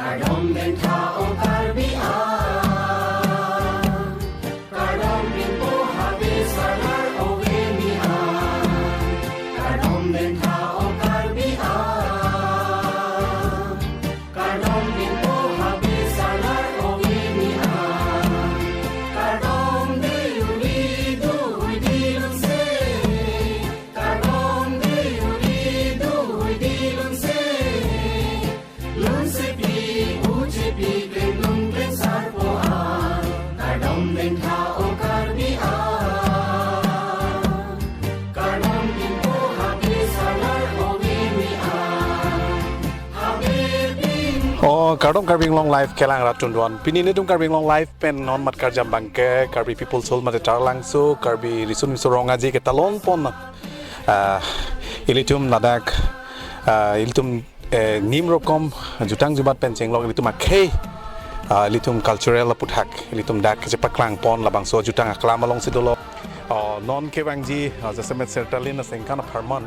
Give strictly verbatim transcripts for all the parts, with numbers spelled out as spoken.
Kardom dengtha o Karbi a, kardom bingpo habe salar ove ni a, kardom dengtha o Karbi a, kardom bingpo habe salar ove ni a, kardom de uri du udi lunse, kardom de uri du udi lunse. Lunsepi, uchepi, klem lung klem sarpo a, kardom dengtha o Karbi a, kardom bingpo habe salar ove ni a, habe bing. O, kardom Karbi Anglong Live kelang rat tundwan. Pini nelitum Karbi Anglong Live pen non mat karjam abangke Karbi People's Hall mate Taralangso Karbi Riso Nimso Rong Aje ketalon pon. Ah, ilitum ladak, ah, ilitum eh, nim rokom jutang jubat pen chenglok ilitum akhei, ah, ilitum cultural aputhak ilitum dak kechepaklang pon labangso jutang aklam alongsi dolo. Oh, non kevangji, ah, jasemet Sertalin asengkan apharman.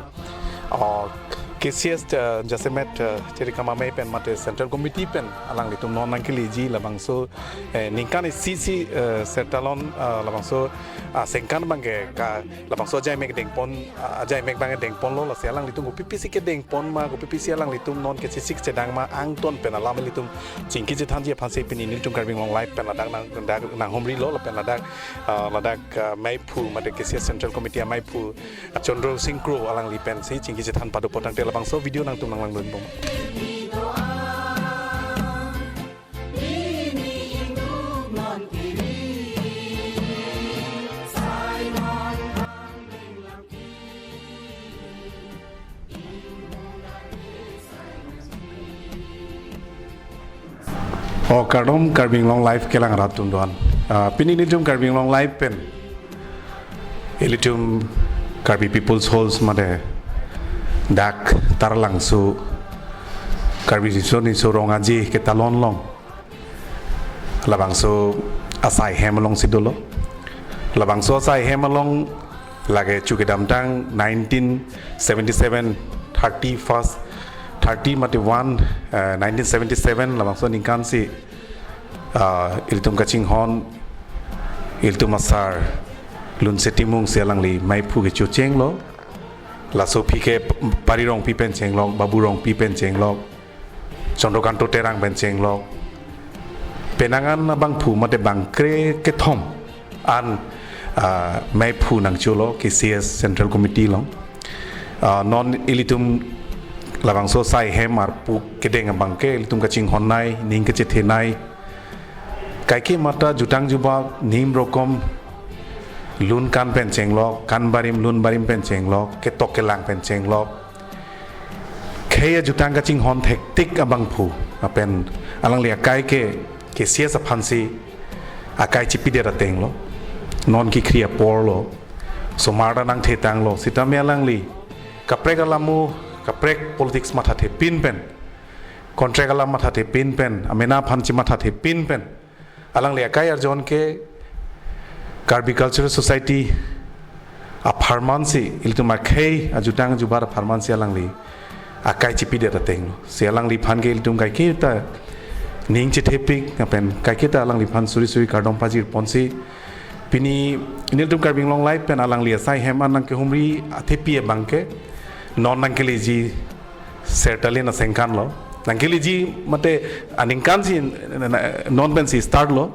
Oh, K C S, eh, jasemet, eh, Cherikam Amei pen mate Central Committee pen alanglitum non nangkeleji labangso, eh, ningkan isi si, eh, Sertalon, eh, labangso, ah, sengkan abangke ka labangso ajai mek dengpon, ah, ajai mek abang dengponlo, lasi alanglitum kopi pisi kedengpon ma, kopi pisi alanglitum non kechesik chedang ma, angton pen alam ilitum chingki chethanji aphansi pini nelitum Karbi Anglong Live pen ladak nang, dak nanghumrilo, lapen ladak, ah, ladak, ah, meiphu mate K C S Central Committee ameiphu, ah, Chandra Singh Kro alangli pensi chingki chethan pado apot tangte labangso video nangtum nanglangdun bom. Oh, kardom Karbi Anglong Live kelang rat tundwan. Ah, pini nelitum Karbi Anglong Live pen ilitum Karbi People's Halls mate dak Taralangso Karbi Riso Nimso Rong Aje ketalon along labangso asai hem alongsi dolo. Labangso asai hem along lake chu kedamtang nineteen seventy-seven, thirty-first, thirty mate one, eh, nineteen seventy-seven labangso aningkan si, ah, ilitum kachinghon, ilitum asar Lunse Timung si alangli meiphu kechochenglo. Laso aphi ke Pari Rongpi pen chenglok, Babu Rongpi pen chenglok, Chandrakanta Terang pen chenglok. Penang an abangphu mate bangkre kethom an, ah, meiphu nangcholo K C S Central Committee along. Ah, non ilitum labangso asai hem arpu kedeng abangke ilitum kachinghonnei, ning kechethenei. Kaike mata jutang jubak nim rokom lun kan pen chenglok, kan barim lun barim pen chenglok, ketok kelang pen chenglok. Khei ajutang kachinghon thektik abangphu, lapen alangli akai ke K C S aphansi akai chipidet atenglo. Non kikhri aporlo. Somar ta nangthetanglo. Sitame alangli kaprek alamo, kaprek politics mathathepin pen, contract alam mathathepin pen, amena aphan chimathathepin pen, alangli akai arjon ke Karbi Cultural Society apharman si, ilitum akhei ajutang jubat apharman si alangli akai chipidet atenglo. Si alangliphan ke ilitum kaiketa ning chethepik, lapen kaiketa alangliphan suri suri kardom pajir ponsi. Pini nelitum Karbi Anglong Live pen alangli asai hem an nangkehumri athepi abangke non nangkeleji Sertalin asengkanlo. Nangkeleji mate aningkan si, na-, na-, non pensi startlo.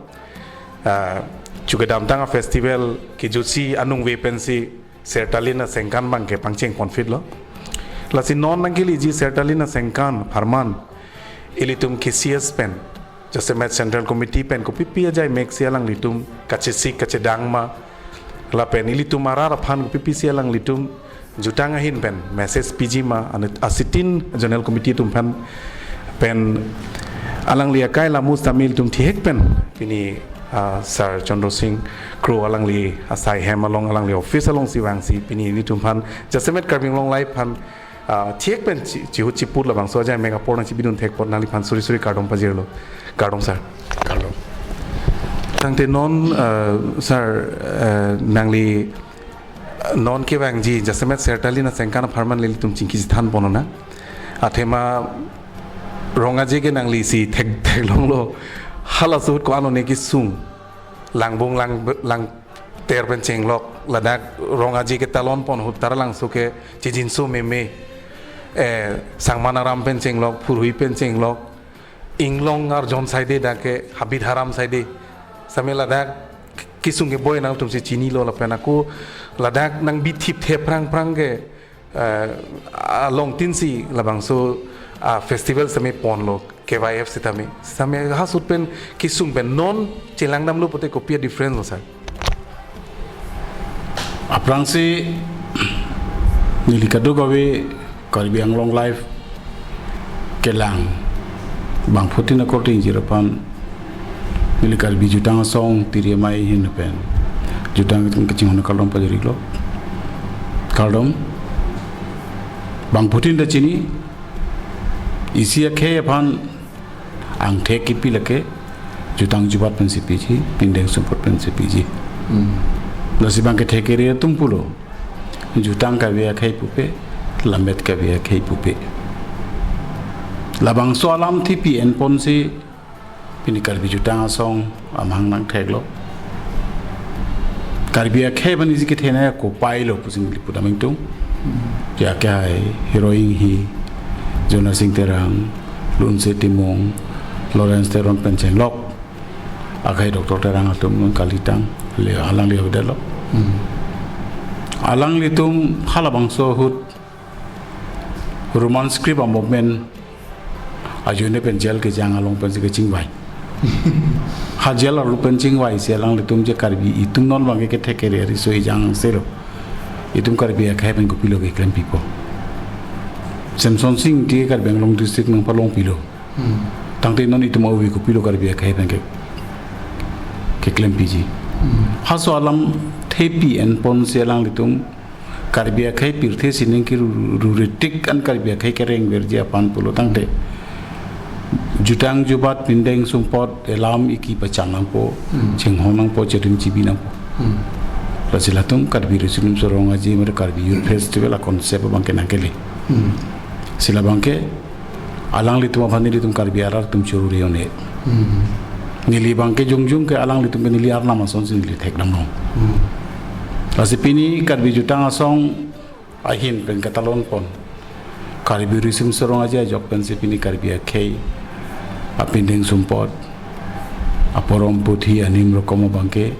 Ah, chu kedamtang afestival kejutsi aningve pensi Sertalin asengkan abangke pangcheng ponphitlo. Lasi non nangkeleji Sertalin asengkan apharman ilitum K C S pen, jasemet Central Committee pen kopipi ajai meksi alanglitum kachesik kachedang ma, lapen ilitum arat aphan kopipisi alanglitum jutang ahin pen message piji ma, anut asitin General Committee atum aphan pen alangli akai lamus tame ilitum thihek pen pini, ah, Sir Chandra Singh Kro alangli asai hem along, alangli office alongsi vangsi pini nelitum aphan jasemet Karbi Anglong Live aphan, ah, thihek pen chi-, chihut chiput labangso ajai mek apor nangchibidun thek apot nangliphan suri suri kardom pajirlo. Kardom, sir. Kardom. Tangte non, ah, sir, ah, nangli, ah, non kevangji jasemet Sertalin asengkan apharman ilitum chingki chethan ponnang. Athema Rong Aje ke nangli si thek theklonglo. Halaso ahut ko-an lone kesung. Langbung lang langter pen chenglok. Ladak Rong Aje ketalon pon ahut Taralangso ke chijinso meme. Eh, Sangma Naram pen chenglok, Phurhui pen chenglok. Inglong arjon saide dak ke, Habit Haram saide. Same ladak kesung keboi nangtum si chinilo lapen ako ladak nangbi thip the prang prang ke, eh, along tin si labangso, ah, festival same ponlo K Y F sitame. Same halaso ahut pen kesung pen non chelang damlo pote kopi a-difference lo sir? Aphrangsi neli kadokave Karbi Anglong Live kelang bangphutin akorte ingjir aphan neli Karbi Jutang Asong Tiri Amei ahin pen jutang kachinghon kardom pajirlo. Kardom. Bangphutin ta chini, isi akhei aphan angthek kipi lake jutang jubat pensi piji, pindeng sumpot pensi piji. Hmm. Lasi bang kethek kere atum pulo, jutang kave akhei pupe, lammet kave akhei pupe. Labangso alam thepi enponsi pini Karbi Jutang Asong amahang nangtheklo. Karbi akhei aphan isi kethenei ako pailo pusi neli pudam ingtung. Ya ke hai Hero Inghi, Jonas Sing Terang, Lunse Timung, Lawrence Teron pen chenglok. Akhei Doctor Terang atum non kalitang, le alangli avedetlo. Hmm. Alanglitum halabangso ahut Roman script a-movement ajoine pen jail kejang along pensi kechingvai. Ha jail arlo pen chingvai si alanglitum je Karbi itum non bang ke kethek kere riso ejang selo. Itum Karbi akhei pen kopilo keklem pipo. Semson Sing Ingti Karbi Anglong district nangpalong pilo. Hmm. Tangte non itum avi kopilo Karbi akhei pen ke keklem piji. Hmm. Halaso alam thepi enponsi alanglitum Karbi akhei pirthe sining ke ru-, ruritik an Karbi akhei kereng verji aphan pulo tangte jutang jubat pindeng sumpot elam iki pacham nangpo, Hmm. chinghon nangpo, cherim chibi nangpo. Hmm. Lasi latum Karbi Riso Nimso Rong Aje mate Karbi Youth Festival a-concept abang ke nangkele. Hmm. Si labang ke alanglitum aphan nelitum Karbi arat atum churu reone. Hmm. Neli bang ke jongjong ke alanglitum ke neli arnam asonsi neli thekdamlong. Hmm. Lasi pini Karbi Jutang Asong ahin pen katalon pon Karbi Riso Nimso Rong Aje ajok pensi pini Karbi akhei apindeng sumpot, aporom puthi anim rokom abang ke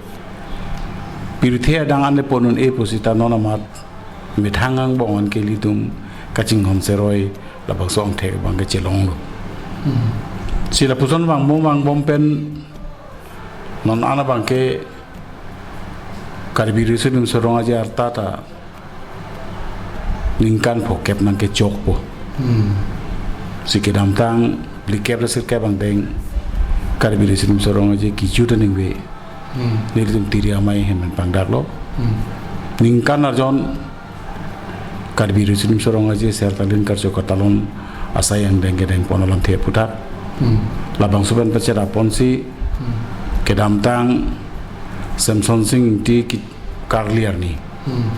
pirthe adang an le pon un-e pusita non amat methang angbong an ke ilitum kachinghon seroi labangso angthek abang ke chelonglo. Hmm. Si lapuson vangbom vangbom pen non an abang ke Karbi Riso Nimso Rong Aje arta ta ningkan phokep nangkechokpo. Hmm. Si kedamtang phlikep ra sirkep angdeng Karbi Riso Nimso Rong Aje kejut aningve. Hmm. Nelitum Tiri Amei ahin pen pangdaklo. Hmm. Ningkan arjon Karbi Riso Nimso Rong Aje Ser Talin Karcho Katalon asai angdeng kedeng pon alamthe aphuthak. Hmm. Labangso pen pacheraponsi Hmm. kedamtang Semson Sing Ingti ki karli arni. Hmm.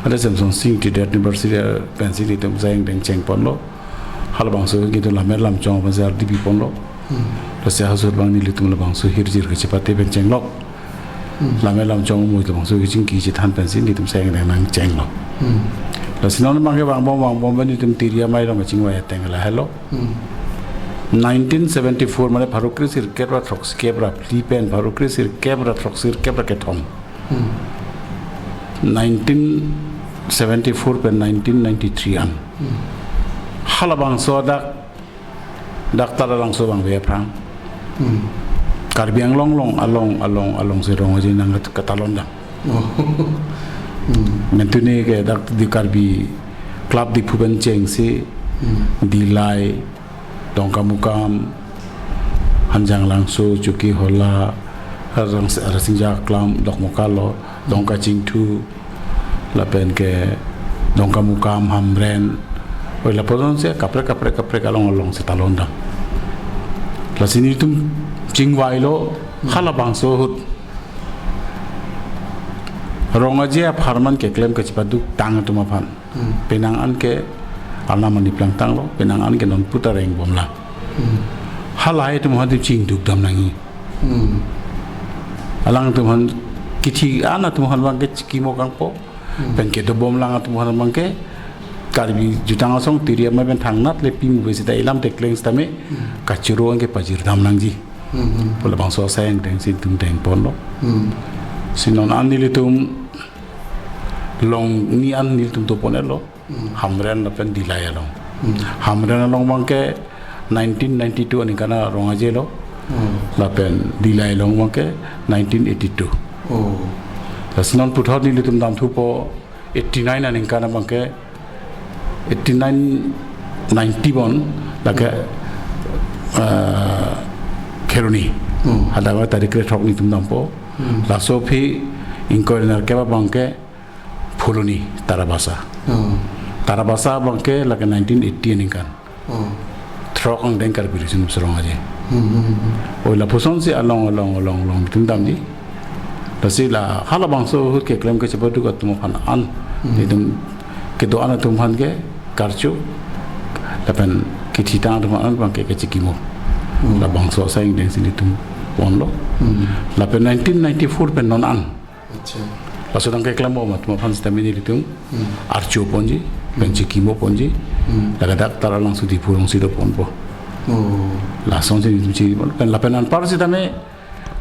Ada Semson Sing Ingti death anniversary pensi nelitum asai angdeng chengponlo. Halabangso nelitum Lammet Lamchong aphansi ardi biponlo. Hmm. Lasi halaso ahut bang nelitum labangso hirjir kachepate pen chenglok. Hmm. Lammet Lamchong amonit labangso kachingki chethan pensi nelitum asai angdeng nangchenglo. Hmm. Lasi non abang ke vangbom vangbom pen nelitum Tiri Amei along kachingvai ateng lahelo. Hmm. Nineteen seventy-four mane pharo kre sirkep ra throksi kep ra phli pen pharo kre sirkep ra throksi kep ra kethom. Hmm. Nineteen seventy-four pen nineteen ninety-three an. Hmm. Halabangso dak, dak Taralangso abang ve aphrang. Hmm. Karbi Anglong along, along, along, alongsi Rong Aje nangkatalon dam. Oh. Hmm. Mentuni ke dak di Karbi Club Diphu pen chengsi, Hmm. Dillai, Dongkamukam, Hanjanglangso, Chokihola, Rasing-, Rasingja Aklam, Dokmoka lo, Dongkachingthu, lapen ke Dongkamukam, Hamren, oi lapuson si kaprek kaprek kaprek along alongsi talon dam. Lasi nelitum chingvailo, Hmm. halabangso ahut Rong Aje apharman keklem kachepaduktang atum aphan. Hmm. Penang an ke arnam ani plangtanglo, penang an ke non puta rengbomlang. Halahai atum aphan chingduk dam nangji. Hmm. Alangtum aphan kithi an atum aphan abangke chikimo kangpo. Hmm. Pen kedobom lang atum aphan abangke Karbi Jutang Asong tiri amei pen thangnat le pimu ave seta ilam tekleng sitame Hmm. kachoro anke pajir dam nangji. Hmm, hmm. Pu labangso asai angdeng si itum dengponlo. Hmm. Si non an nelitum Longni an nelitum dopon-etlo. Hmm. Hamren lapen Dillai along. Hmm. Hamren along abangke nineteen ninety-two aningkan arong ajelo. Hmm. Lapen Dillai along abangke nineteen eighty-two. Oh. Lasi non puthot nelitum damthupo eighty-nine aningkan abangke eighty-nine ninety-one lake, Hmm. eh, Kheroni. Hmm. Hadak tarik kre-throk nelitum dampo. Hmm. Laso aphi ingkoi ra nerkep abangke Phuloni, Tarabasa. Hmm. Tarabasa abangke lake nineteen eighty aningkan. Hmm. Throk angdeng Karbi Riso Nimso Rong Aje. Hmm, hmm, hmm. Oi lapuson si along, along, along, along nelitum damji. Lasi la halabangso ahut keklem kachepaduk atum aphan an Hmm. nelitum kedo-an atum aphan ke karcho. Lapen kithitang atum aphan an abangke kachikimo. Hmm. Labangso asai angdeng si nelitum ponlo. Hmm. Lapen nineteen ninety-four pen non an Acha. Laso tang keklembom atum aphan sitame nelitum Hmm. archo ponji, pen Hmm. chikimo ponji, Hmm. ladak Taralangso Diphu along si doponpo. Oh. Lasonsi nelitum chikimo, pen lapen anpar sitame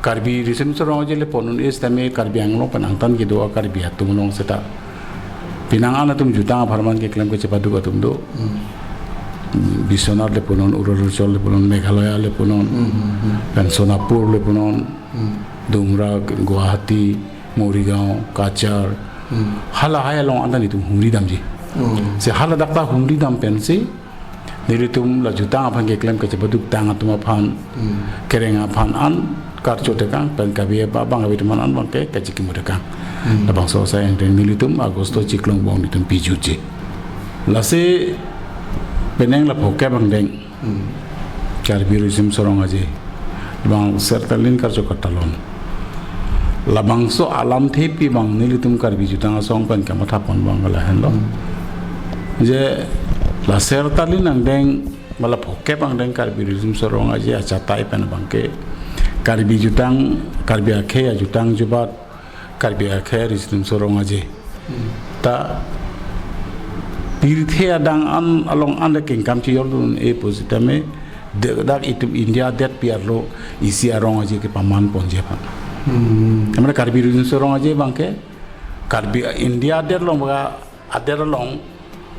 Karbi Riso Nimso Rong Aje le pon un-e sitame Karbi Anglong pen angtan kedo a Karbi atum along seta. Penang an atum jutang apharman keklem kachepaduk atum do. Hmm. Biswanath le punon, Arunachal le punon, Meghalaya le punon, Hmm, hmm, hmm. pen Sonapur le punon, Hmm. Dumra, Guwahati, Morigaon, Cachar, Hmm. halahai along anta nelitum humri damji. Hmm. Si haladak ta humri dam pensi, nelitum la jutang aphan keklem kachepaduk tang atum aphan, Hmm. kereng aphan an karcho tekang, pen kabi abang abi teman an abangke kachikimo tekang. Hmm. Labangso asai angdeng nelitum August chiklong bong nelitum pijutji. Lasi penang la phokep angdeng. Hmm. Karbi Riso Nimso Rong Aje. Bang Sertalin karcho katalon. Labangso alamthe pi bang nelitum Karbi Jutang Asong pen kamatha pon abang lahenlo. Hmm. Je la Sertalin angdeng, ma la phokep angdeng Karbi Riso Nimso Rong Aje achatai pen abangke Karbi Jutang, Karbi akhei ajutang jubat, Karbi akhei Riso Nimso Rong Aje. Hmm. Ta pirthe adang an along an le kengkam chejordun-e pusitame de-, dak itum India det pi arlo isi arong aje kepaman ponji aphan. Hmm. Amra Karbi Riso Nimso Rong Aje abangke Karbi India det along ba adet along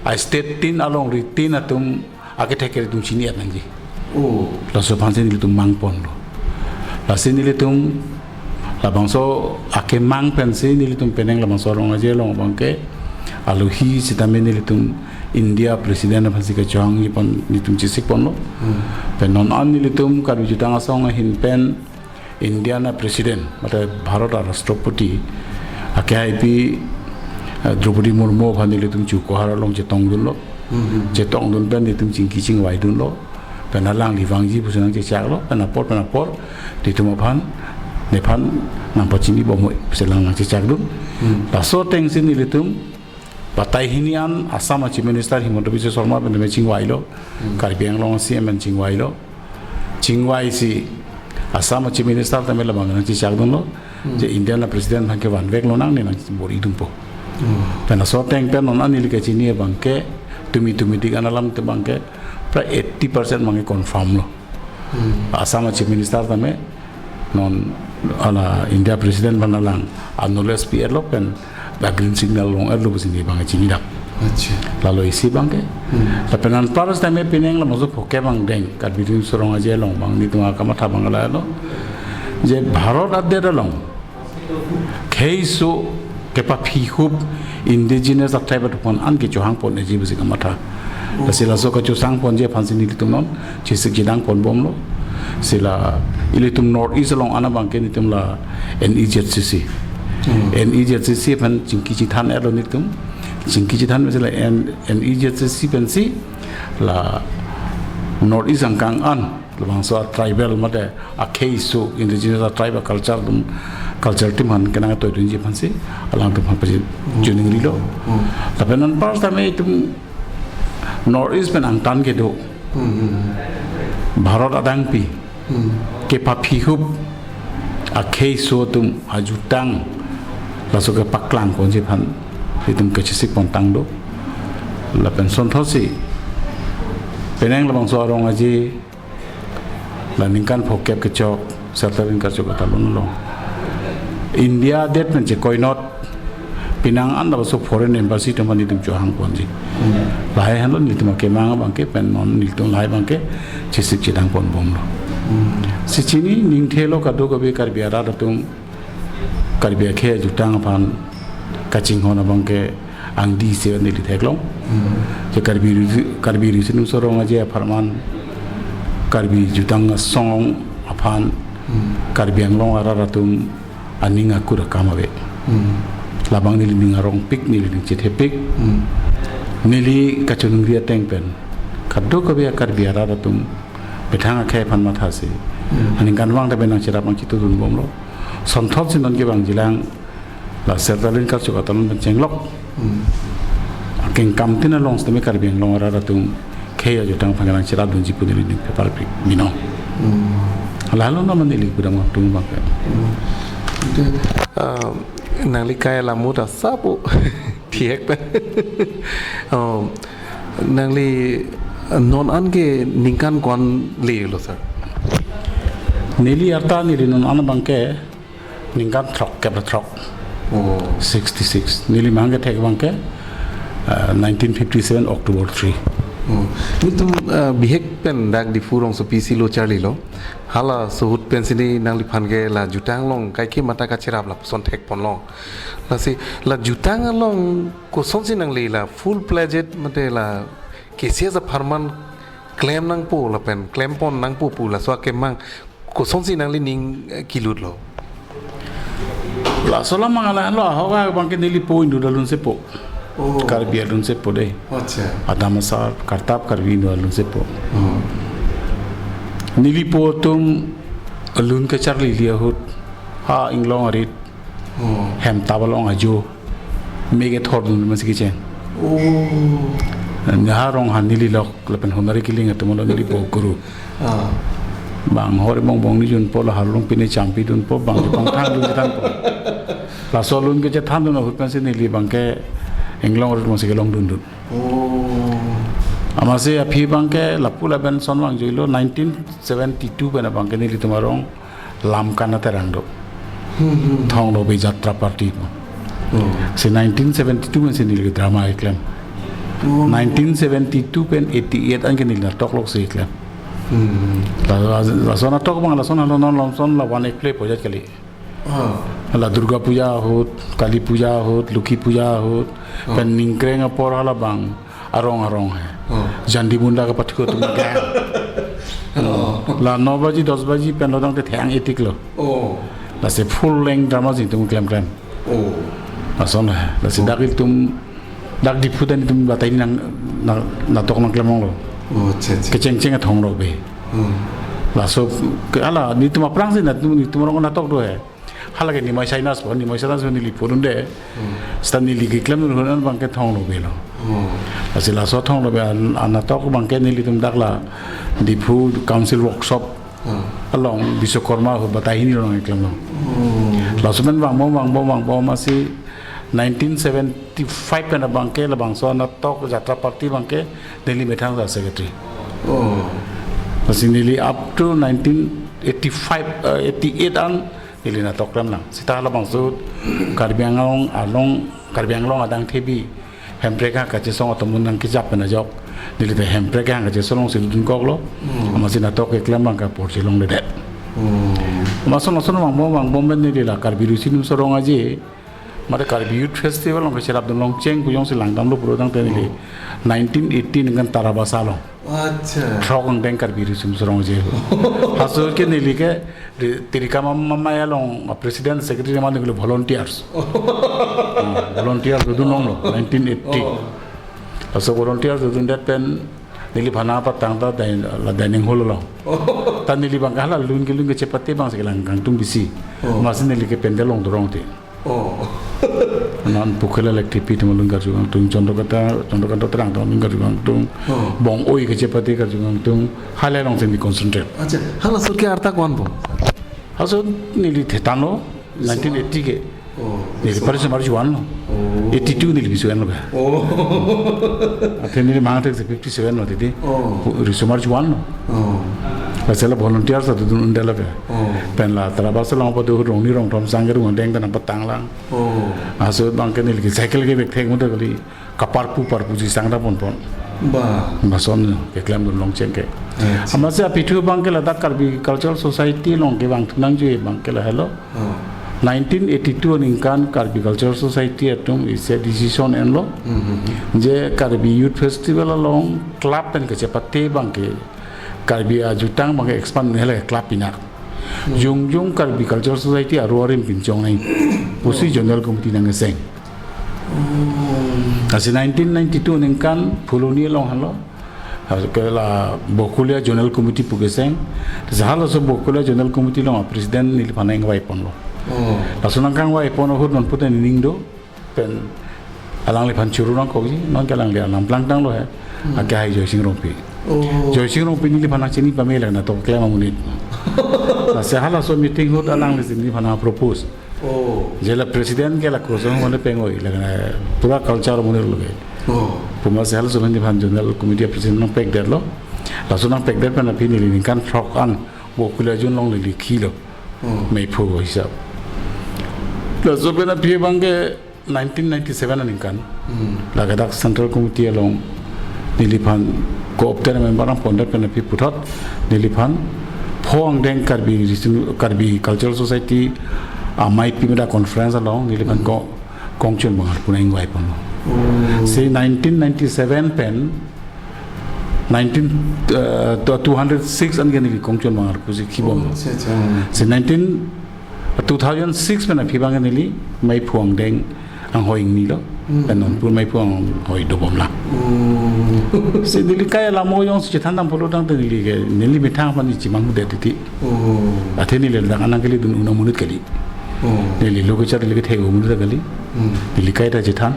a state tin along ritin atum akethek atum chini-et nangji. Oh. Laso aphansi nelitum mang ponlo. Lasi nelitum labangso akemang pensi nelitum penang labangso arong aje along abangke alohi sitame nelitum India President aphansi kachehangji pon nelitum chesik ponlo. Hmm. Pen non an nelitum Karbi Jutang Asong ahin pen India na President, mate Bharat a Rashtrapati, akehaipi, eh, Droupadi Murmu aphan nelitum Chu Kohar along chetongdunlo. Hmm, hmm. Chetongdun pen nelitum chingki chingvaidunlo. Pen alangli vangji pusi nangchechaklo. Pen apor, pen apor, nelitum aphan, nephan nangpachini bomhoi pusi alang nangchechakdun. Hmm. Laso atengsi nelitum batai hini an Assam a Chief Minister Himanta Biswa Sarma pen tame chingvailo. Hmm. Karbi Anglong a C M pen chingvailo. Chingvaisi Assam a Chief Minister tame labang nangchechakdunlo. Hmm. Je India na President abangke vanveklo nang ne nang bor-idunpo. Hmm. Pen laso ateng pen non an neli kachini abangke tumi tumidik an alam te abangke pra eighty percent abangke confirm lo. Hmm. Assam a Chief Minister tame non hala India President aphan alang acknowledge pi-etlo pen ba green signal long-etlo pusi neli abang chinidam. Acha. Lalo isi abangke. Hmm. Lapen anpar sitame penang labangso phokep angdeng Karbi Riso Nimso Rong Aje along abang nelitum akamatha abang lahelo. Je Bharat adet along kheiso kepaphi hup indigenous a tribe atum aphan an kechehang pon-eji pusi kamatha. Oh. Lasi laso kachehang ponji aphansi nelitum non chesik chedang ponbomlo. Si la ilitum North East along an abangke nelitum la N E Z C C. Hmm. N E Z C C aphan chingki chingthan-etlo nelitum. Chingki chingthan pensi la N-, N E Z C C pensi la North East angkang an labangso a tribal mate akheiso indigenous a tribe a culture atum, culture atum aphan kenangtoidunji aphansi alangtum aphan pachini Hmm. joining rilo. Hmm. Lapen anpar sitame itum North East pen angtan kedo. Hmm, hmm, hmm. Bharat adangpi Hmm. kepaphihup akhei aso atum ajutang laso kepaklang ponji aphan itum kachesik pontang do. Lapen sonthotsi penang labangso arong aje la ningkan phokep kechok Sertalin Karcho Katalon along India adet pen chekoinot penang an labangso foreign embassy atum aphan itum chohang ponji. Hmm. Lahai henlo nelitum akemang abangke pen non nelitum lahai abangke chesik chedang ponbomlo. Hmm. Si chini ningthelo kadokave Karbi arat atum Karbi akhei ajutang aphan kachinghon abangke angdi isi neli theklong. Hmm. Je Karbi Ri-, Karbi Riso Nimso Rong Aje apharman Karbi jutang asong aphan Hmm. Karbi Anglong arat atum aning akur akam ave. Hmm. Labang neli ning arongpik, neli ning chethepik. Hmm. Neli kachiningri ateng pen kadokave Karbi arat atum methang akhei aphan mathasi. Hmm. Aningkanvang ta pen nangcherap nangchitudunbomlo. Sonthotsi non kevangjilang la Sertalin Karcho Katalon pen chenglok. Hmm. Akengkam tin along sitame Karbi Anglong arat atum khei ajutang aphan nangcherapdunji pu neli ning pepar pi binong. Hmm. Lahelo nama neli pudam atum abangke. Hmm. Ante, ah, nangli kai alam ahut asap o thihek pen. Oh, nangli non an ke ningkan ko-an lelo, sir? Neli arta neli non an abangke ningkan throkkep ra throk. Oh. Sixty-six. Neli mahang kethek abangke, uh, nineteen fifty-seven October three. Oh. Nelitum, uh, bihek pen dak Diphu rongsopi si lo charlilo. Halaso ahut pensi neliphan ke la jutang along kaike matha kacherap lapuson thekponlong. Lasi la jutang along kosonsi nangli la full-fledged mate la K C S apharman klem nangpo lapen klempon nangpo pu laso akemang kosonsi nangli ning, eh, kilutlo? Laso alam mang lahelo, ahok abangke neli po inut alun si po. Oh. Karbi alun si po dei. Acha. Adam asar kartap Karbi inut alun si po. Hmm. Neli po atum alun kacharlili ahut ha inglong arit Oh. Hemtap along ajo me kethordun masi kecheng. Oh. Nahar rong han neli lok lapen Honari Killing atum along neli po guru. Ah. Bang hor bongbong ni junpo, la harlong pine champidunpo, bang pangthangdun chethanpo. Laso alun kechethandun ahut pensi neli abangke inglong arit masi kelongdundun. Oh. Amatsi aphi abangke lapu lapen son vangjuilo nineteen seventy-two pen abangke nelitum arong Lamkan Aterang do. Hmm, hmm. Thonglobe Jatra Party. Oh. Si nineteen seventy-two pen si neli drama keklem. Oh. Nineteen seventy-two pen eighty-eight anke neli natok lok si keklem. Hmm. La, la, laso natok abang lason halo non lomson la one act play pojat kali. Ah. La Durga Puja ahut, Kali Puja ahut, Lokhi Puja ahut, Ah. pen Ningkreng apor halabang arong arong he. Oh. Jandi bunda kapathu atum ke. Oh. La no baji, dos baji pen lodang te theng etik lo. Oh. Lasi full length drama jing tum klem klem. Oh. Lason he. Lasi Oh. dak ilitum dak Diphu ta nelitum batai nang, nang, natok nangklem longlo. Oh, acha, acha. Kechengcheng Thonglobe. Hmm. Laso ke hala nelitum aphrangsi nelitum, nelitum arong natok do he. Hala ke Nimai Sinus po, Nimai Sinus po neli purun de. Hmm. Seta neli keklem nurhun an abangke Thonglobe lo. Hmm. Lasi laso Thonglobe an, anatok abangke nelitum dak la Diphu Council Workshop Hmm. along Biswakarma ahut batai hini along keklem lo. Hmm. Laso pen vangbom vangbom vangbom amatsi nineteen seventy-five pen abangke labangso anatok Jatra Party abangke neli methang ja secretary. Oh. Lasi neli up to nineteen eighty-five, eh, eighty-eight an neli natok klemlang. Seta halabangso Karbi Anglong along, Karbi Anglong adang thebi hemprek ha kachesong atum nangkejap pen ajok neli te hemprek ha kachesong alongsi dunkoklo. Hmm. Amatsi natok keklem abangke apor chelongledet. Hmm. Amatsi lason vangbom vangbom pen neli la Karbi Riso Nimso Rong Aje mate Karbi Youth Festival along kecherapdun longcheng pu jongsi langdamlo pura tangte neli Hmm. nineteen eighty ningkan Tarabasa along. Acha. Throk angdeng Karbi Riso Nimso Rong Aje. Halaso ke neli ke di, Tirikam Amei along, ah, president secretary ma neli volunteers. Hmm, volunteers dodun longlo, nineteen eighty. Oh. Laso volunteers dodundet pen neli bhana patang ta din-, la dining hall along. Oh. Ta neli abangke hala lun kelun kechepate abangsi kelang kangtung bisi. Oh. Amatsi neli ke pandal along dorong te. Oh. Non Pokharel Lekthepi atum alun karju kangtung, Chandrakanta, Chandrakanta Terang atum alun karju kangtung, Oh. Bong-oi kachepate karju kangtung, halai along si neli concentrate. Accha, halaso ke arta ko-an po? Halaso neli thetang lo, Yes, nineteen eighty ke. Oh, Neli yes. Paris March one lo. Oh. Eighty-two neli bisu en lo ba. Oh. Athe neli mang thek si fifty-seven lo titi. Oh. Riso March one lo. Oh. Lasi la volunteer sa tudun undela ba. Oh. Pen la Tarabasa along padu Rongni Rongthom Sangke Rongdeng ta nangpatang lang. Oh. Aso abang ke neli ke cycle ke bek thek muda kali kaparpu parpu si sang ta ponpon. Ba. Lason keklem dun long cheng ke. Yes. Amatsi aphi thu abang ke ladak Karbi Cultural Society along kevang thu nangji abang ke lahelo. Oh. Nineteen eighty-two aningkan Karbi Cultural Society atum isi decision enlo. Hmm, hmm, hmm. Je Karbi Youth Festival along club pen kachepate abang ke Karbi ajutang abang ke expand nele club pinak. Hmm. Jongjong Karbi Cultural Society aru arim pinchong nang. Pusi Oh. Zonal Committee nangkeseng. Oh. Lasi nineteen ninety-two aningkan Phuloni along henlo. Lasi ke la Bokolia Zonal Committee pu keseng. Lasi halaso Bokolia Zonal Committee along a-president neliphan nangvai ponlo. Oh. Laso nangkangvai pon ahut non puta nening do. Pen alangliphan churu nangkokji, non ke alangli alam plangtang lo he. Hmm. Akehai Joysing Rongpi. Oh. Joysing Rongpi neliphan nangchini pame lang na to klem amonit. Lasi halaso meeting ahut alangli si neliphan nangpropose. Oh. Je la president ke la kosong mane peng-oi, la kana pura culture amonit lo ke. Oh. Pu amatsi halaso neliphan Zonal Committee president nangpekdetlo. Laso nangpekdet pen aphi neli ningkan throk an Bokolia Zone along neli khilo. Oh. Meiphu hisap. Laso pen aphi abang ke nineteen ninety-seven aningkan. Hmm. Lake dak Central Committee along neliphan co-opted member nangpondet pen aphi puthot neliphan Pho Angdeng Karbi Region, Karbi Cultural Society amei pi meda conference along neliphan Hmm. ko Kongchon Bangarpu nangvai ponlo. Oh. Si nineteen ninety-seven pen nineteen, uh, two hundred six an ke neli Kongchon Bangarpu si kibom. Oh, accha, accha. Si nineteen, two thousand six pen aphi abang neli Meiphu Angdeng anghoi ingni lo. Hmm. Pen non pur Meiphu anghoi dobom lang. Oh. Si neli kai alam ojong si chethan dam pulo tangte neli ke neli methang aphan neli chimanghudet titi. Oh. Athe neli ladak anang kali dun unang monit kali. Oh. Neli lo kechar neli kethek amonit kali. Hmm. Neli kaita chethan.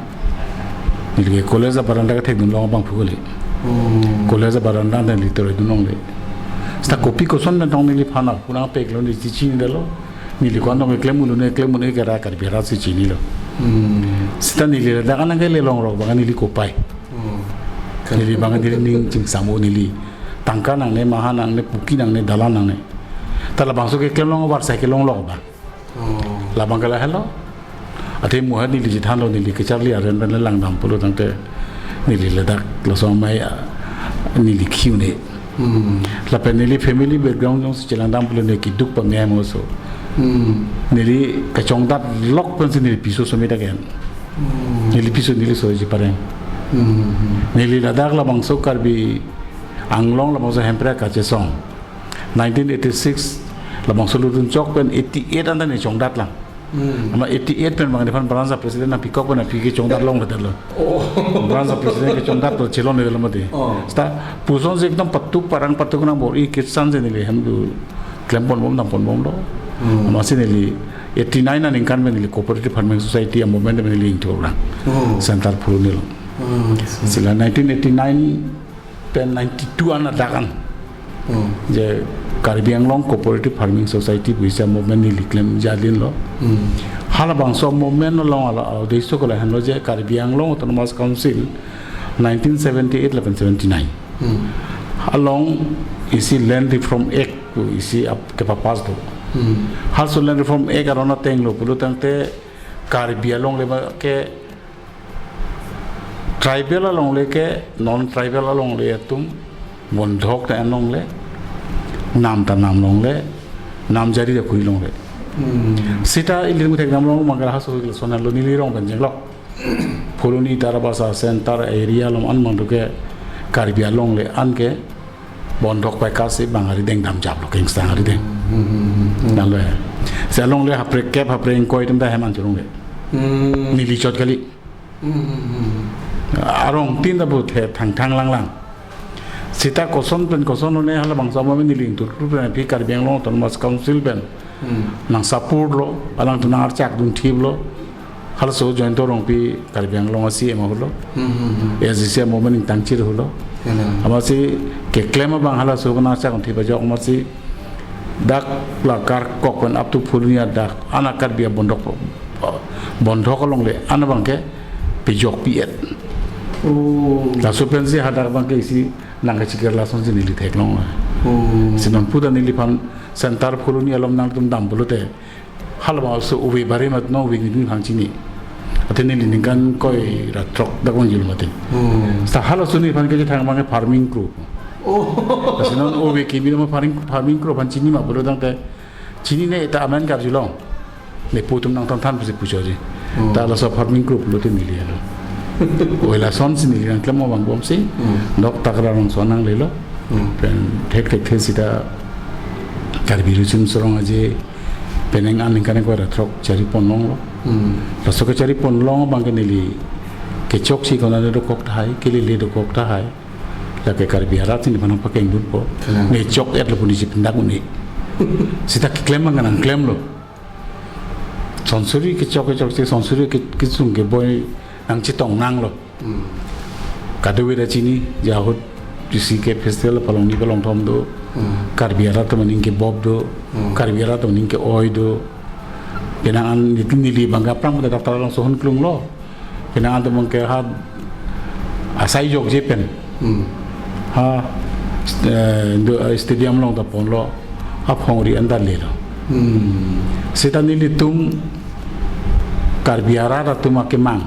Neli ke college abaranda kethek dun long abangphu kali. Oh. College abaranda neli teroi dun longle. Seta kopi koson pen tong neliphan aphu nangpeklo neli chechinidetlo. Neli ko-an tong keklem un-e, klem un-e ke ra Karbi arat si chinilo. Hmm. Seta neli ladak anang kali longrok abang neli kopai. Oh. Neli abang neli ning chingsam o neli. Tangka nangne, maha nangne, puki nangne, dalan nangne. Ta labangso keklem long abar sai kelong lok abang. Oh. Labang ke lahelo. Athe muhat neli chethanlo neli kecharli aren pen lang dam pulo tangte neli ladak laso amei, ah, neli khi un-e. Hmm. Lapen neli family background jongsi chelang dam pulo neli keduk pame mo so. Hmm. Neli kachongdat lok pensi neli piso somit agen. Hmm. Neli piso neli so ji pareng. Hmm. Neli ladak labangso Karbi Anglong labangso Hemprek kachesong. Nineteen eighty-six labangso lutun chok pen eighty-eight anta neli chongdat lang. Hmm. Amat eighty-eight pen abang neliphan branch president nangpikok pen aphi kechongdat longledetlo. Oh. Branch president kechongdat to chelongledetlo mati. Oh. Seta puson si ekdom patuk parang patuk nang bor-i kitsan si neli hem du klem ponbom dam ponbomlo. Hmm. Amatsi neli eighty-nine aningkan pen neli Cooperative Farming Society a-movement pen neli ingthur lang. Oh. Center Phuloni along. Oh, I see. Si la nineteen eighty-nine pen ninety-two an adak an. Hmm. Je Karbi Anglong Cooperative Farming Society pusi a-movement neli klemji alinlo. Hmm. Halabangso movement along hala audesho ke lahenlo je Karbi Anglong Autonomous Council nineteen seventy-eight lapen seventy-nine. Hmm. Along isi Land Reform Act pu isi ap kepapass do. Hmm. Halaso Land Reform Act aron atenglo pulo tangte Karbi alongle abang ke tribal alongle ke non tribal alongle atum bondhok ta en longle, nam ta nam longle, nam jari ta kuri longle. Hmm. Seta ili mu thek dam long mangala haso ke lason lo neli rong pen jenglok. Phuloni Tarabasa center area along an mangdu ke Karbi alongle an ke bondhok pai kasi bang arideng damjaplo, kengsang arideng. Hmm, hmm, hmm, hmm. Nalo ya. Si alongle hapre kep hapre ingkoi atum ta hem an churungle. Hmm. Neli chot kali. Hmm, hmm, hmm. Arong tin ta bu the thang thang lang lang. Seta koson pen koson one halabangso movement neli ingthur pen aphi Karbi Anglong Autonomous Council pen Hmm. nang support lo, alangtum nang archak dun thip lo. Halaso Jayanta Rongpi Karbi Anglong a-C E M ahut lo. Hmm, hmm, hmm. A D C a-movement ingtangchir ahut lo. Kalang. Amatsi keklem abang halaso kena chak unthi bajok amatsi dak la Karkok pen up to Phuloni adak an a-Karbi abondok, bondok along le an abangke pejokpi-et. Oh. Laso pensi hadak abangke isi nangkachikir lasonsi neli theklong lo. Oh. Si non puta neliphan center Phuloni along nangtum dam pulote, halabangso ove barim atum ove nidun hang chini. Athe neli ningkan koi ra throk dak vangjul mati. Hmm. Seta halaso neliphan kachethang abangke farming kro. Oh. Lasi non ove kimi lo farming, farming kro aphan chini ma pulo tangte, chinine, ta amen karjulong. Ne pu atum nangthan than pusi puchotji. Hmm. Ta laso farming kro pulote neli alo. Oi, lasonsi neli nangklem abang bomsi. Hmm. Doktak ra rongso nanglelo. Hmm. Pen thekthekthe seta Karbi Riso Nimso Rong Aje penang an ningkan koi ra throk chari ponlonglo. Hmm. Laso kachari ponlong abangke neli kechoksi konane dokok tahai, kelele dokok tahai. Lake Karbi arat si nephan pakeng dunpo. Kalang. Ne chok-et lo pu neli chipindak un-e. Seta keklem abang nangklemlo. Sonsuri kechok kechoksi sonsuri ke, kesung keboi nangchetong nanglo. Hmm. Kadokave ta chini, ja ahut isi ke festival palong ni palong thom do. Hmm. Karbi arat atum aning kebop do. Hmm. Karbi arat atum aning ke-oi do. Penang an neli, neli abangke aphrang pada daftar along sohon klunglo. Penang an atum abangke ha asai jokje pen. Hmm. Ha, eh, do, eh, stadium along ta ponlo. Aphongri an ta lelo. Hmm. Seta nelitum Karbi arat atum akemang.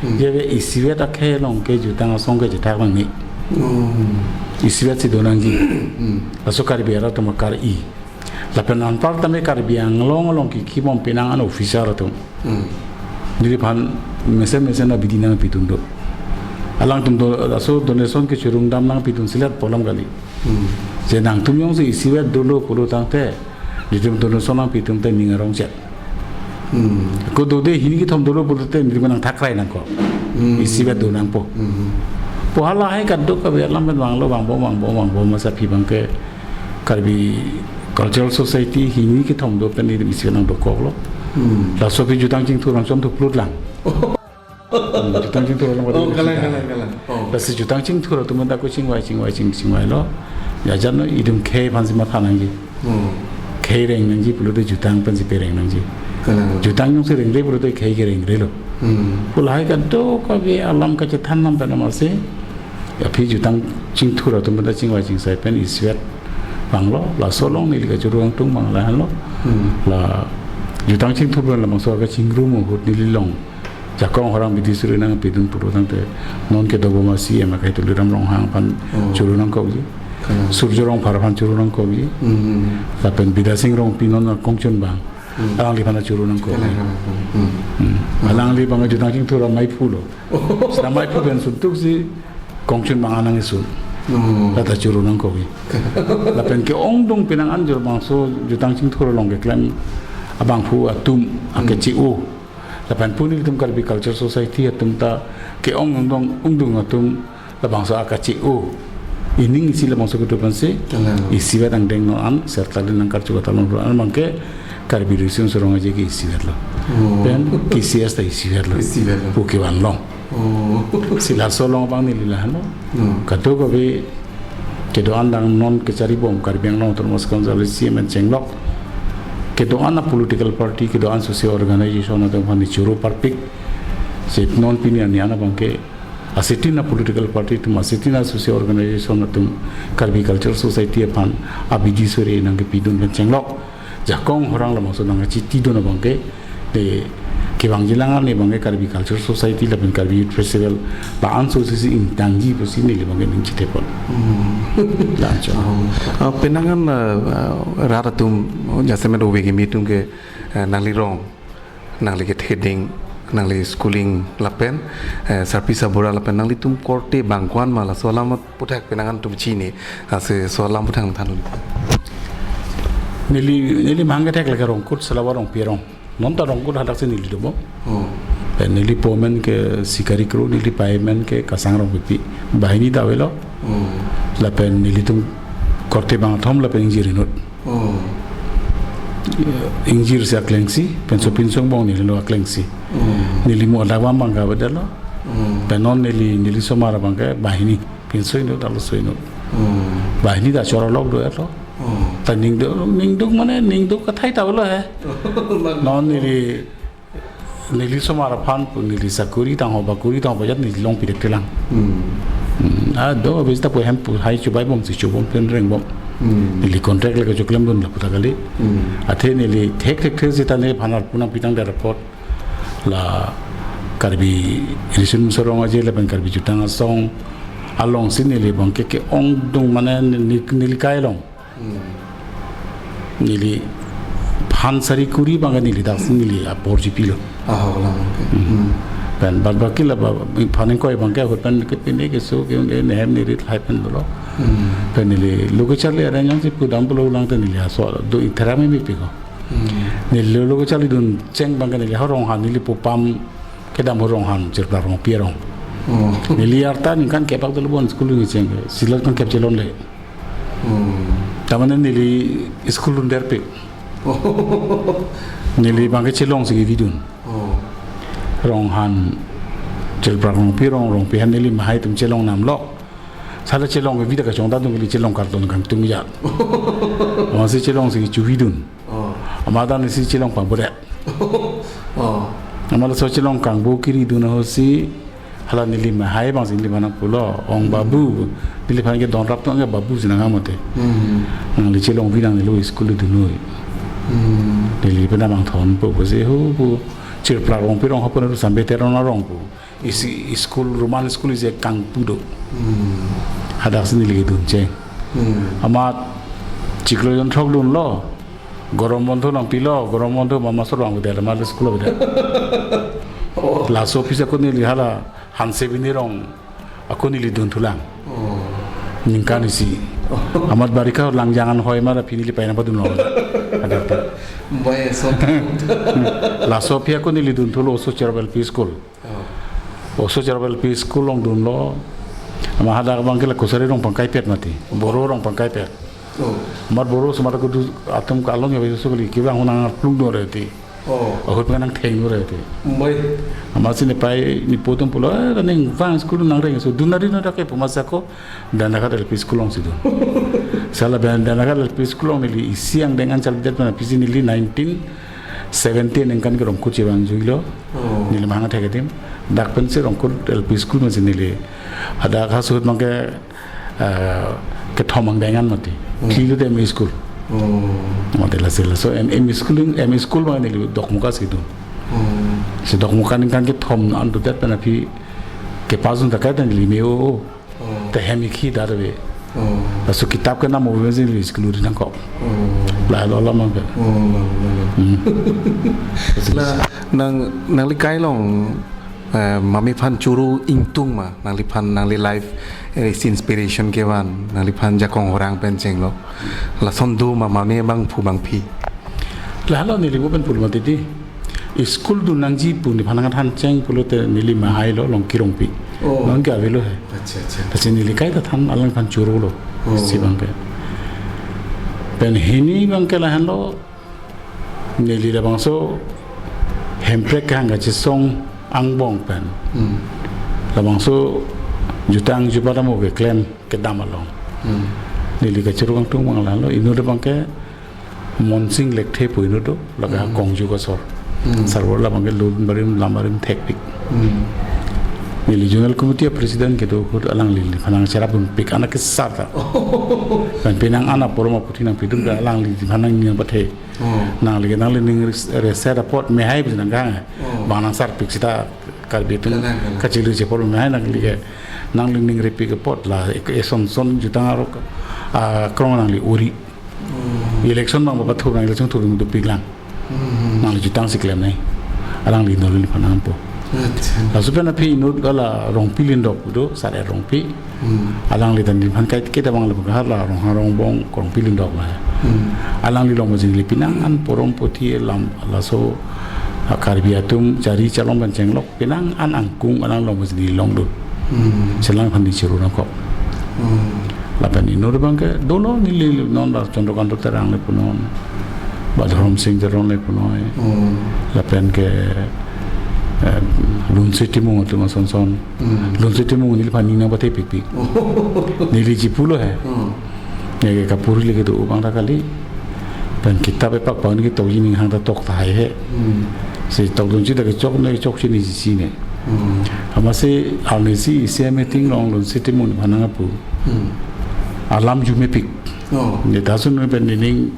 Hmm. Jeve isivet akhei along ke jutang asong kechethak nangne. Hmm. Isivet si do nangji. Hmm. Laso Karbi arat atum akar-i. Lapen anparta me Karbi Anglong along kikibom penang an officer atum. Hmm. Neliphan mesen mesen abidi nangpidun do. Alangtum do, laso donation kechurung dam nangpidun silat polam kali. Hmm. Je nangtum jongsi isivet dolo pulo tangte, nelitum donation nangpidun te ning arong chet. Hmm. Ko dode hini kethom dolo pulote nelitum nangthakrai nangkok. Hmm. Isivet do nangpo. Hmm. Pu halahai kadokave alam pen vanglo, vangbom vangbom vangbom masa aphi abangke Karbi Cultural Society hini kethom do pen nelitum isivet nangdokoklo. Hmm. Laso aphi jutang chingthur nangchom thuplutlang. Hmm, jutang chingthur along. Oh, kalang, kalang, kalang. Oh. Lasi jutang chingthur atum ta ko chingvai, chingvai, ching, chingvailo. Ya jan no itum khei aphansi matha nangji. Hmm. Khei reng nangji pulote jutang pensi pereng nangji. Kalang. Jutang jongsi rengre pulote khei ke rengrelo. Hmm. Pu lahai kadokave alam kachethan nam pen amatsi aphi jutang chingthur atum ta chingvai chingsai pen isivet vanglo, laso along neli kachuru angtung abang lahenlo. Hmm. La jutang chingthur pen labangso kachingrum ahut neli along jakong horang bidi suri nangpidun pulo tangte non kedobom a-C E M akai Tuliram Ronghang aphan, oh, churu nangkokji. Kalang. Surjya Rongphar aphan churu nangkokji. Hmm. Lapen Bidya Sing Rongpi non akongchun abang. Hmm. Alangliphan churu nangkok. Kalang, kalang, kalang. Hmm. Hmm. Hmm. Alangli abang jutang chingthur amei phulo. Oh. Seta amei phu pen suntuksi kongchun abang anang isun. Oh. Lata churu nangkokji. Lapen ke-ongdung penang an jor bangso jutang chingthur along keklem abangphu atum, hmm, akeche-o. Lapen puni nelitum Karbi Culture Society atum ta ke-ong ongdung, ongdung atum labangso akache-o. Ining isi labangso kedo pensi, kalang, isivet angdeng non an serta le nangkarchu katalon an abangke Karbi Riso Nimso Rong Aje ke isivetlo. Oh. Pen K C S ta isivetlo. Isivetlo. Pu kevanlong. Oh. Si laso along abang neli lahenlo. Hmm. Kadokave kedo-an dang non kecharibom Karbi Anglong Autonomous Council C E M pen chenglok. Kedo-an a-political party, kedo-an social organization atum aphan churu parpik. Si non pini arni an abangke asitin a-political party atum, asitin a-social organization atum Karbi Culture Society aphan abidi suri nangkepidun pen chenglok. Jakong horang labangso nangkachetidun abangke, de, kevangjilang arni abangke Karbi Culture Society lapen Karbi Youth Festival la-an so sisi ingtangji pusi neli abangke ning chethepon. Hmm. La-anchot. Oh. Ah, penang an, ah, ah, rat atum, jasemet ove kimi atum ke, eh, nangli rong, nangli ketheding, nangli schooling lapen, eh, sarpi sabura lapen nanglitum korte abang ko-an ma, laso alam aphuthak penang an atum chini, ase laso alam aphuthak than. Neli, neli mang kethek lake Rongkut, Salawa Rongpi arong. Non ta Rongkut hadak si neli dobom. Oh. Pen neli po amen ke Sikari Kro, neli pei amen ke Kasang Rongpipi. Banghini ta avelo. Oh. Lapen nelitum korte abang kethom lapen ingjir inut. Oh. Ingjir si akleng isi, pen sopin songbong neli lo akleng isi. Oh. Neli mo adabang bang ka bedalo. Hmm. Pen non neli, neli somar bang ke banghini. Pinso inut, alo so inut. Hmm. Banghini ta choralok do alo. Hmm. Ta ningduk, ningduk mane ningduk kathai ta lo he. Lang- Non neli, neli somar aphan pu neli sakuri tangho ba kuri tangho ba jat neli longpi dek telang. Hmm. Hmm. Ah, do abis ta pu hem pu hai chubai bom si chubom pen reng bom. Hmm. Neli contract le kachoklem dun lapu ta kali. Hmm. Athe neli thek thek thek sita neliphan arpu nangpi tang der apot la Karbi Riso Nimso Rong Aje lapen Karbi Jutang Asong alongsi neli bang ke ke-ongdung mane neli, neli kai along. Hmm. Neliphan sari kuri bang ke neli daksi neli apor jipilo. Ah, ho lang ke. Hmm. Hmm. Pen bad baki la ba phan ingkoi bang ke ahut pen ke pine keso ke nehem neli hai pen dolo. Hmm. Pen neli lo kacharli areng yang si pudam pulo lang te neli aso do ithera me mi piko. Hmm. Neli lo kacharli dun cheng bang ke neli ha Ronghan neli pupam kedam ho Ronghan Chirpra Rongpi arong. Oh. Neli arta ningkan kep-ak dolo bon school ni cheng ke. Silot kan kep chelongle. Hmm. Ta mane neli school dun derpik. Oh. Neli bang ke chelongsi kevi dun. Oh. Ronghan Chirpra Rongpi arong, Rongpi aphan neli mahai atum chelong namlo. Sala chelong kevi ta kachongdam atum neli chelong karton kangtung ya. Amatsi chelongsi kechuvi dun. Oh. Amat dan si chelong pangbodet. Oh. Amat laso chelong kangbo kiri dun ahutsi hala neli mahai bang si neliphan nangpulo, "Ong babu, neliphan ke don rap tong ke babu si nang amote." Hmm. Nangli chelongvi nang neli school dun noi. Hmm. Neli pen abang thonpo pusi ho pu Chirpra Rongpi arong ha pu na Sambe Teron arong pu. Isi school, Roman school isi kangpu do. Hmm. Hadaksi neli kedun cheng. Hmm. Amat chiklo jon throk dunlo. Gorom bondho nangpilo, gorom bondho mama sorong beda, mama school beda. Oh. Laso office ako neli hala Hanse Bini arong ako neli dun thulang. Oh. Ningkan isi. Oh. Amat barika lang jangan hoi mara pini li paina padun lo. Ada apa? Mai so. Laso aphi ako neli dun thulo oso Cherobel P school. Oh. Oso Cherobel P school along dunlo. Amat hadak bang ke la Kosari arong pangkai pet mati. Boro arong pangkai pet. Oh. Amat Boro osomar kudu atum kalong ya besu kali kibang hunang plung do reti. Oh. Ahut nang theng do reti. Mai. Amatsi nepai nepo atum pulo, "Eh, ningvang school nangreng so dunari no dake pu amatsi ako Danakhat L P school alongsi dun." Sala ben Danakhat L P school along neli isi angdeng an chaldet mana pisi neli nineteen seventy aningkan ke Rongkut chevang juilo. Oh. Neli mahang athek adim. Dak pensi Rongkut L P school pensi neli. Hadak ahut bang ke, eh, kethom angdeng an mati. Hmm. Thilo te M E school. Oh. Mati lasi laso M E school, M E school bang neli Dokmoka si dun. Oh. Si Dokmoka aningkan kethom an dundet pen aphi kepass dun ta kai ta neli me-o. Oh. Te hem ikhi dar ave. Oh. Laso kitab ke nam ove si neli school ri nangkok. Oh. La lo la mang ke. Oh, la, la, la. Hmm. La nang, nangli kai along, eh, mame aphan choro ingtung ma, nangliphan, nangli life, eh, isi inspiration kevan, nangliphan jakong horang pen chenglo. Lason do ma mame bangphu bangphi. Lahelo neli bo pen pulo mati di. School dun nangji pu nephan nangthan cheng pulote neli mahai lo Longki Rongpi. Oh. Longki avelo he. Acha, acha. Lasi neli kaita than alangphan chorolo. Oh. Si bang ke. Pen hini bang ke lahenlo neli labangso Hemprek kehang kachesong angbong pen. Hmm. Labangso jutang jubat amo keklem kedam along. Hmm. Neli kachoro kangtung bang lahenlo inut bang ke Monsing Lekthe pu inut do, laga Hmm. Kongju kasor. Hmm. Sarbura labang ke lun barim lam barim thekpik. Hmm. Neli Zonal Committee a President kedo ahut alangli nephan nangcherap dunpik anak kesar ta. Oh. Pen penang an aporom aputhi nangpidun ke alangli nephan nangning pathe. Oh. Nangli ke nanglining res-, reset apot mehai pusi nangkang. Oh. Bang nangsarpik sita Karbi atum Kalang, kalang. Kachili chepol mehai nangli ke nanglining repik apot la ek-, eson son jutang arok, ah, krong nangli uri. Hmm. Election bang bathur nang election thur dopik lang. Hmm. Nangli jutang si klemnei. Alangli nolin panampo. Acha. Laso pen aphi inut hala Rongpi Lindok do, Sar Rongpi. Hmm. Alangli ta nephan kai kita bang le hala Ronghang Rongbong Rongpi Lindok la. Hmm. Alangli along majin neli penang an porom puthi lam laso, ah, Karbi atum chari chalong pen chenglok penang an angkung alangli along majin neli longdun. Hmm. Si alangphan neli choro nangkok. Hmm. Lapen inut bang ke dolo neli non la Chandrakanta Terang le punon. Ba Dhorom Sing Teron le punoi. Hmm. Lapen ke Eh, Lunse Timung atum ason son. Hmm. Lunse Timung neliphan ning nangpathe pikpik. Neli chipulo he. Hmm. Neke kapuri leke do abang ta kali. Pen kitap epak pang neke tokji ning hang ta tok tahai he. Hmm. Si tokdunji ta kechok ne chokche ne isi ne. Hmm. Amatsi arnisi isi meeting along Lunse Timung aphan nangpu. Hmm. Alam arjumepik. Oh. Ne ta ason pen nening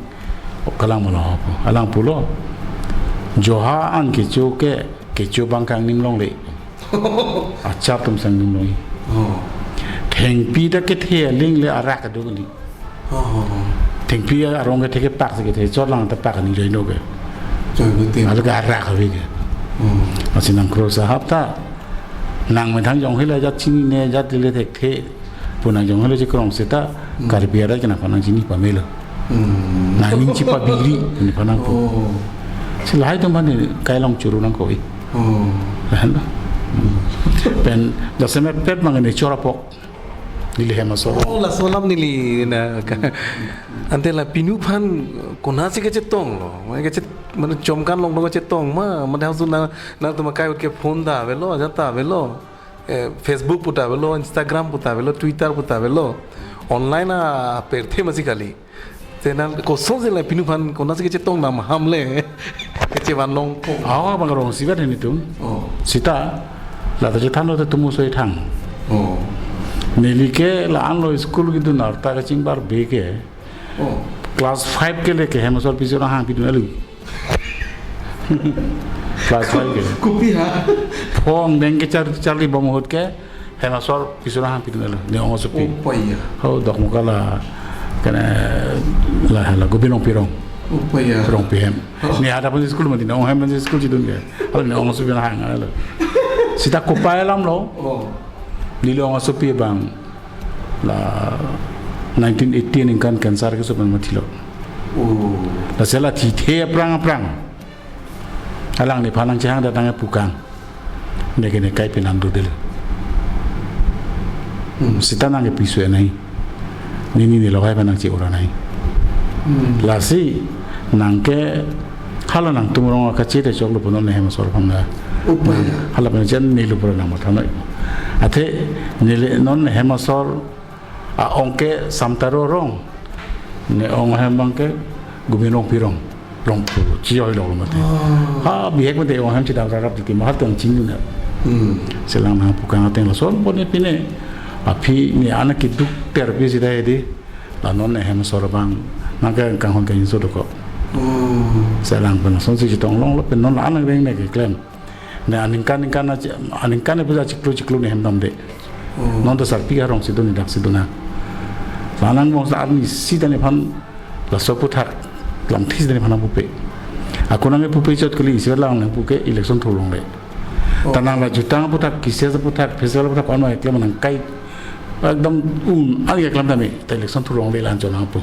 kalang malo pu. Alang pulo. Joha an kecho ke, kecho abang kangnim longle. Achar atum si kangnim longji. Oh. Thengpi ta kethe aling le arak ado kali. Oh, oh, oh. Thengpi arong kethe kepak si kethe, chot lang ta pak aning joino ke. Joino tim. Alo ke arak ave ke. Hmm. Amatsi nang Kro Sahab ta nang methang jong hela jat chinine jat lele thekthe. Pu nang jong hela chekrong seta, hmm, Karbi arat ke nangphan nangchini pamelo. Hmm. Nangning chipabiri, neliphan nangpu. Oh. Si lahai atum aphan ne kai along churu nangkok-i. Oh. Lahenlo. Hmm. Pen jasemet pet mang ne chorapok. Neli hem asor. Oh, laso alam neli na ka. Ante la pinu aphan konatsi kachetonglo. Mane kachet, mane chomkan longlo kachetong ma, mane hausu na, nangtum akai ahut ke phone ta avelo, ajat ta avelo. Eh, Facebook pu ta avelo, Instagram pu ta avelo, Twitter pu ta avelo. Online apirthe masi kali. Te nang kosonsi la pinu aphan konatsi kachetong nam ham le. Kachevan longpo. Awa bang rong sibat nelitum. Oh. Seta, la ta chethanlo te tumu soi thang. Oh. Neli ke la-anlo school kedun arta kachingbar be ke. Oh. Class five ke leke hem asor piso nang hang pidun alu. Class five ke. Kopi ha? Phone deng kechar charli bom ahut ke hem asor piso nang hang pidun alu. Ne ong asopi. Oh, paya. Ho, Dokmoka la, kene la, la Gobin Rongpi arong. Oh, paya. Rongpi hem. Oh. Ne hadak aphan school mati, ne ong hem aphan school chidun ke. Hala ne ong asopi nang hang alu. Seta kopai alamlo. Oh. Neli ong asopi abang la nineteen eighty aningkan cancer keso pen mathilo. Oh. Lasi la thithe aphrang aphrang. Alang nephan nangchehang datang epukang. Neke ne kai penang dodel. Hmm. Seta nang ke piso enai. Nini ne logai aphan nangche-ora nai. Hmm. Lasi nang ke hala nangtum rong akachethe choklo pu non ne hem asor aphan na. Upaya. Hala pen chen neli pura nang mathanoi. Athe neli non ne hem asor a-ong ke Samtaro arong. Ne ong hem abang ke Gobin Rongpi arong. Rongpo, chiyoi lo mati. Ah. Ha, bihek mati ong hem chedam rarap titi, mahal tong chingdun ya. Hmm. Selang nangpukang ateng lason pon ne pine. Aphi ne anak keduk terpi sida hedi. La non ne hem asor abang. Nang ke kanghon kangjinso dokok. Hmm. Selang pen lasonsi chetong longlo pen non la-an areng ne keklem. Ne aningkan aningkan achi-, aningkan ne puja chiklo chiklo ne hem damde. Oh. Non ta sarpi arongsi dun, daksi dun na. La-an angbong sa arnisi ta nephan laso aphuthak langthis ta nephan nangpupe. Ako nang pupe chot kali isi lang nangpu ke election thulongle. Oh. Ta nang la jutang aphuthak, KSA aphuthak, festival aphuthak kon ma eklem nang kai. Ekdom un, ani eklem tame, ta election thulongle la-an chot nangpu.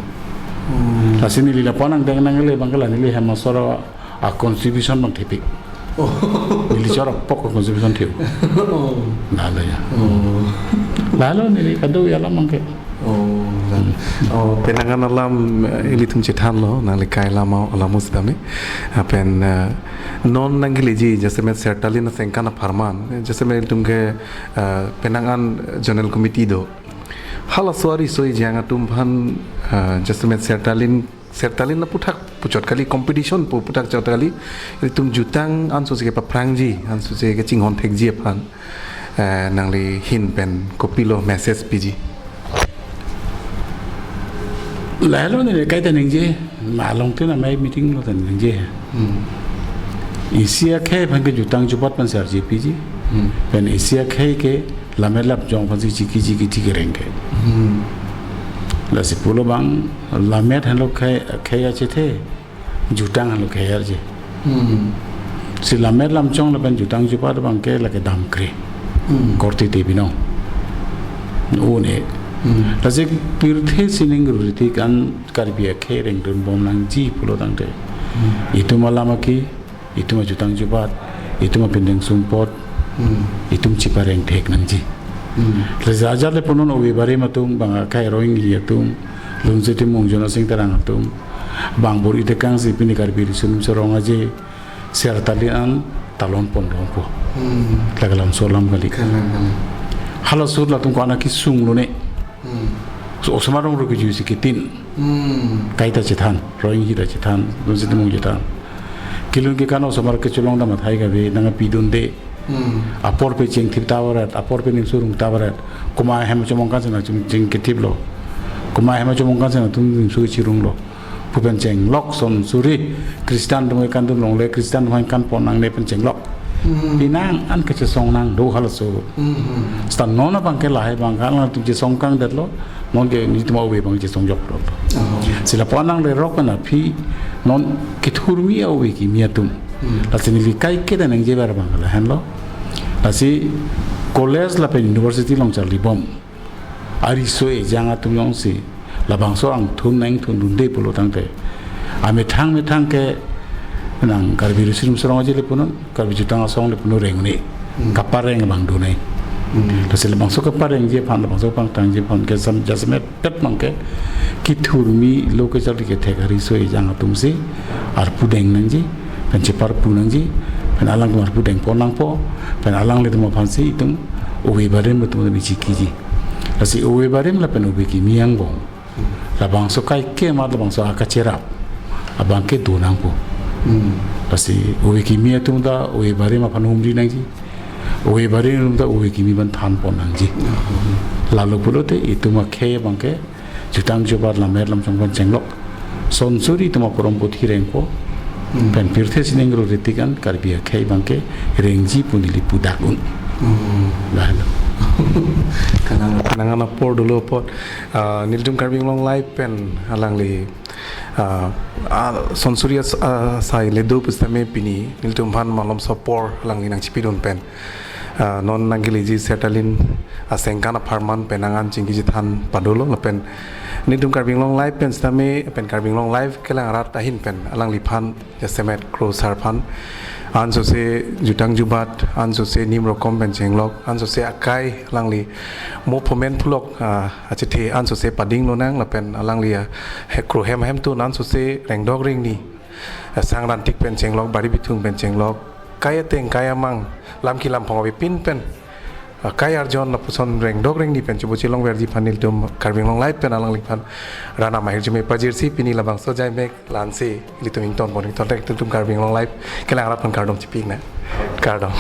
Hmm. Lasi neli lapu-an nangdeng nangle abang ke la neli hem asor a-contribution abang thepik. Oh. Neli chorapok a-contribution theu. Oh. Lalo ya. Oh. Lalo neli kadokave alam abang ke. Oh, la. Hmm. Oh, penang an alam, eh, ilitum chethanlo, nangli kai alam, alam sitame. Lapen, eh, non nangkeleji, jasemet Sertalin aningkan apharman, eh, jasemet ilitum ke, eh, penang an Zonal Committee do. Halaso ariso ejang atum aphan, eh, jasemet Sertalin Sertalin aphuthak puchot kali, competition pu aphuthak chot kali. Ilitum jutang anso si kepaphrangji, anso si kachinghon thekji aphan. Eh, nangli ahin pen kopilo message piji? Lahelo ne kaita ningje, malong tin amei meeting lo ta ningje. Hmm. Isi akhei aphan ke jutang jubat aphan si arje piji. Hmm. Pen isi akhei ke lammet lamchong aphan si chiki chiki chiki rengke. Hmm. Lasi pulo abang lammet henlo khei, khei achethe, jutang henlo khei arje. Hmm. Si lammet lamchong lapen jutang jubat abang ke lake damkre. Hmm. Korte te binong. Une. Hmm. Lasi pirthe sining ruritik an Karbi akhei rengdun bom nangji pulo tangte. Hmm. Itum alam aki, itum ajutang jubat, itum apindeng sumpot, hmm, itum chepareng thek nangji. Hmm. Lasi ajat le punon ove barim atum, bang akhei arong ingli atum, Lunse Timung, Jona Sing Terang atum, bang bor itekang si pini Karbi Riso Nimso Rong Aje, Sertalin an, talon pon rong po. Hmm. Lake lamso alam kali. Kalang, kalang. Halaso latum ko-an akesung lone. Hmm. So, osomar rong ro kejui si ketin. Hmm. Kaita chethan, roi-inghi ta chethan, dunsi temung chethan. Kelun kekan osomar kecholong dam athai kave, nangpidunde. Hmm. Apor pen chingthip ta varet, apor pen ningsurung ta varet. Komat ahem chomong kan si nangching, chingkethiplo. Komat ahem chomong kan si nangtum ningsu chirunglo pu pen chenglok, son suri, Christian atum kan atum longle, Christian atum kan pon nangne pen chenglok. Hmm. Pinang an kachesong nang do halaso. Hmm. Seta non abang ke lahai abang ke nangtum chesong kangdetlo, non ke netum ove abang chesong joklo. Oh. Si lapu-an nangle rok na phi, non kethurmi ove kimi atum. Hmm. Lasi neli kaike ta nangjever abang lahenlo. Lasi college lapen university along charlibom ariso ejang atum jongsi labangso angthun nangthundunde pulo tangte, amethang methang ke nang Karbi Riso Nimso Rong Aje le punun, Karbi Jutang Asong le punun reng un-e. Hmm. Kapareng abang dun-e. Hmm. Lasi labangso kaparengji aphan, labangso pangthangji aphan ke sam, jasemet pet abang ke kethurmi lo kacharli kethek ariso ejang atum si arpu deng nangji, pen cheparpu nangji, pen alangtum arpu deng pon nangpo, pen alanglitum aphan si itum ove barim atum chikiji. Lasi ove barim lapen ove kimi angbong, labangso kaike amat labangso akacherap abang ke do nangpo. Hmm. Lasi ove kimi atum ta ove barim aphan humri nangji, ove barim atum ta ove kimi aphan than pon nangji. Hmm. Lalo pulote itum akhei abang ke jutang jubat lammet lamchong pen chenglok, son suri atum akorom puthi rengpo. Hmm. Pen pirthe sining ro ritik an Karbi akhei abang ke rengji pu neli pudak un. Hmm. Lahelo. Kalang, kalang an apor dolo apot, ah, nelitum Karbi Anglong Live pen alangli, ah, ah, son suri as-, ah, asai le do pusitame pini nelitum aphan malomso apor alangli nangchipidun pen, ah, non nangkeleji Sertalin asengkan apharman pen nang an chingki chethan padolo lapen nelitum Karbi Anglong Live pen sitame, pen Karbi Anglong Live kelang arat ahin pen alangliphan jasemet Kro sar aphan ansose jutang jubat, ansose nim rokom pen chenglok, ansose akai alangli mo phomen phulok, ah, achethe ansose pading lonang lapen alangli, ah, he Kro hem ahemtun ansose rengdok rengni, ah, sang rantik pen chenglok, bari bithung pen chenglok, kai ateng kai amang, lam ki lam phong avepin pen, ah, kai arjon lapuson rengdok rengni pen chobo chelongverji aphan nelitum Karbi Anglong Live pen alangliphan ranam ahirjume pajirsi pini labangso jaimek la-ansi ilitum ington pon, ingtontek, ilitum Karbi Anglong Live kelang arat aphan kardom chipi-iknang. Kardom.